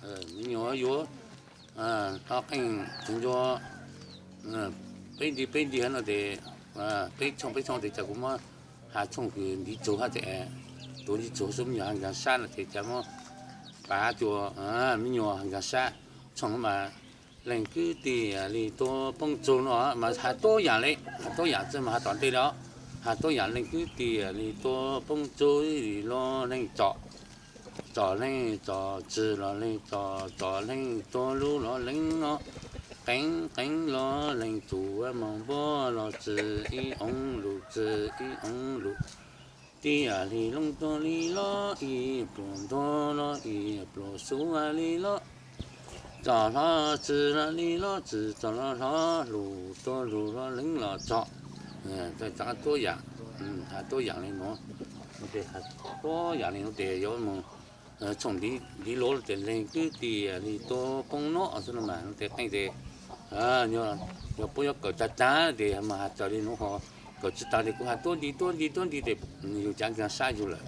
Me nyuam yuav tau qeej ncua peb nti peb nti no ces, peb tshooj peb tshooj ces cas kuv muab has tshooj kws ntiv tsug hab ces, tus ntiv tsug xwb me nyuam has nkaag sab no ces cas muab pav tua me nyuam has nkaag sab. Tshooj mas leej kwv tij li tuab poob txug no mas has tuab yaam le, has tuab yaam txug mas has tom ntej le, has tuab yaam leej kwv tij li tuab poob txug li los leej txom, txom leej txom, txwm los leej txom, txom leej tuab lub los leej no, qeev qeev los leej txum, moog npuab los txwm ib oov lug, txwm ib oov lug, tib yam li loob tuab li los ib pluag ntuag los ib pluag xub li los, txom hlob txwm los li los txwm txom los hlob, lug tuab lug los leej los txom. Tuab yaam, has tuab yaam li nuav, tuab yaam li nuav ces yuav moog tshooj ntiv luav ces leej kwv tij li tuab poob no xwb no mas no ces qeej ces yog puab yuav kawm tag tag ces mas has raws li nuav ho, kawm tsi taag ces kuv has tuab nti tuab nti tuab nti ces yug cav nkaag sab yug lawm.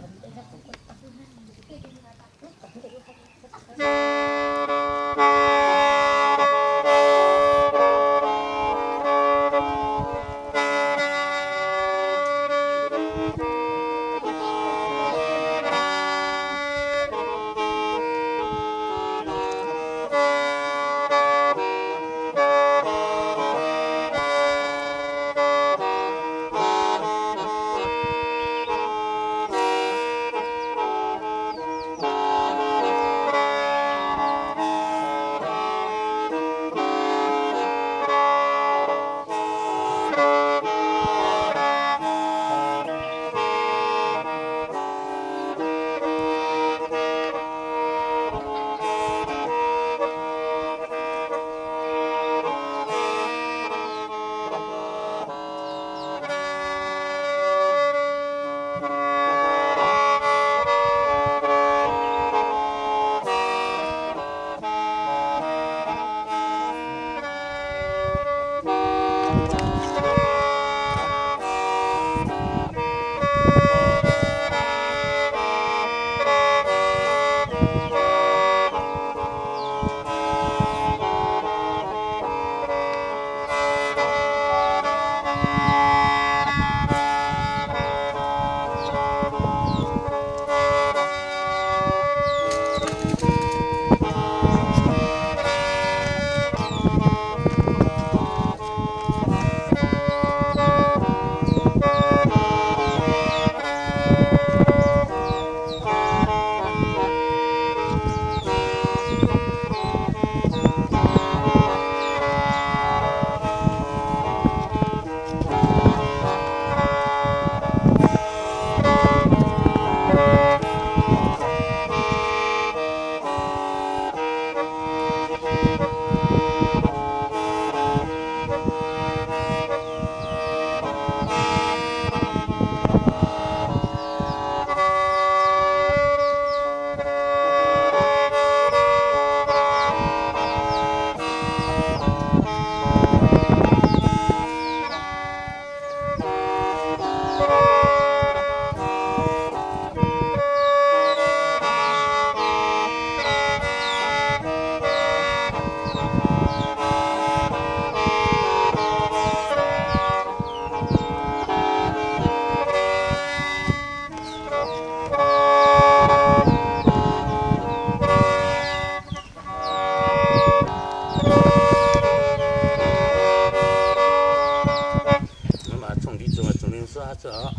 Mas tshooj ntiv tsug mas tshooj ntiv tsug xwb,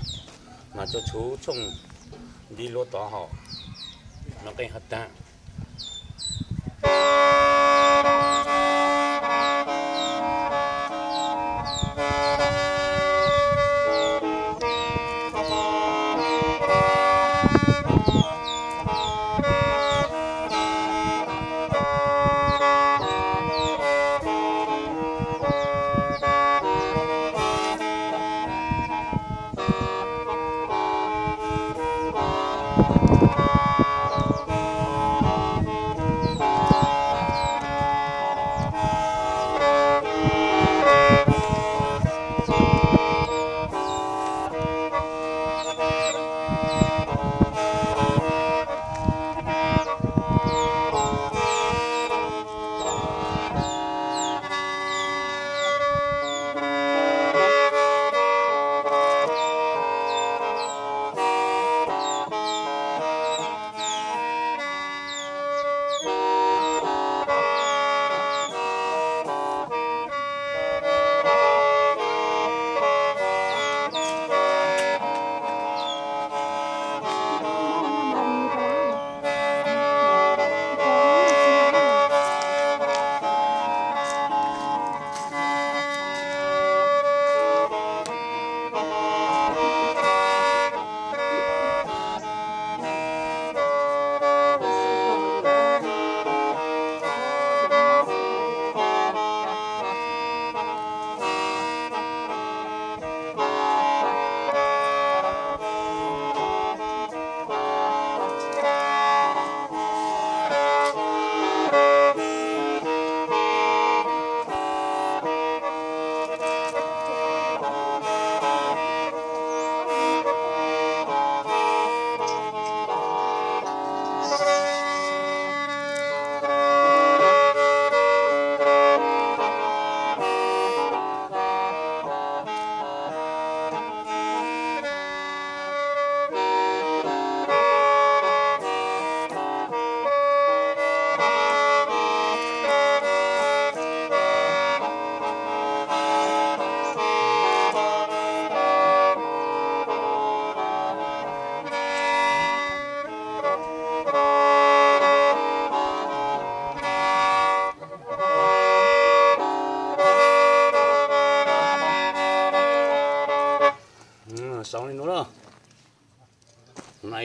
mas tshooj tshooj ntiv luav tod hauv, mas qeej has taag.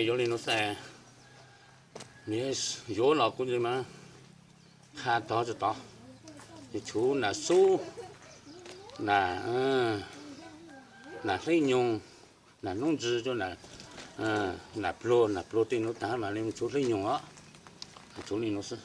Yuav li no xwb, yuav los kuv li mas qha tog tso tod. Yuav tshuv nas xub, nas hleb nyoog, nas noob ntsis, nas pluag, nas pluag tej no tag mas li tshuv hleb nyoog os. Tshuv li no xwb.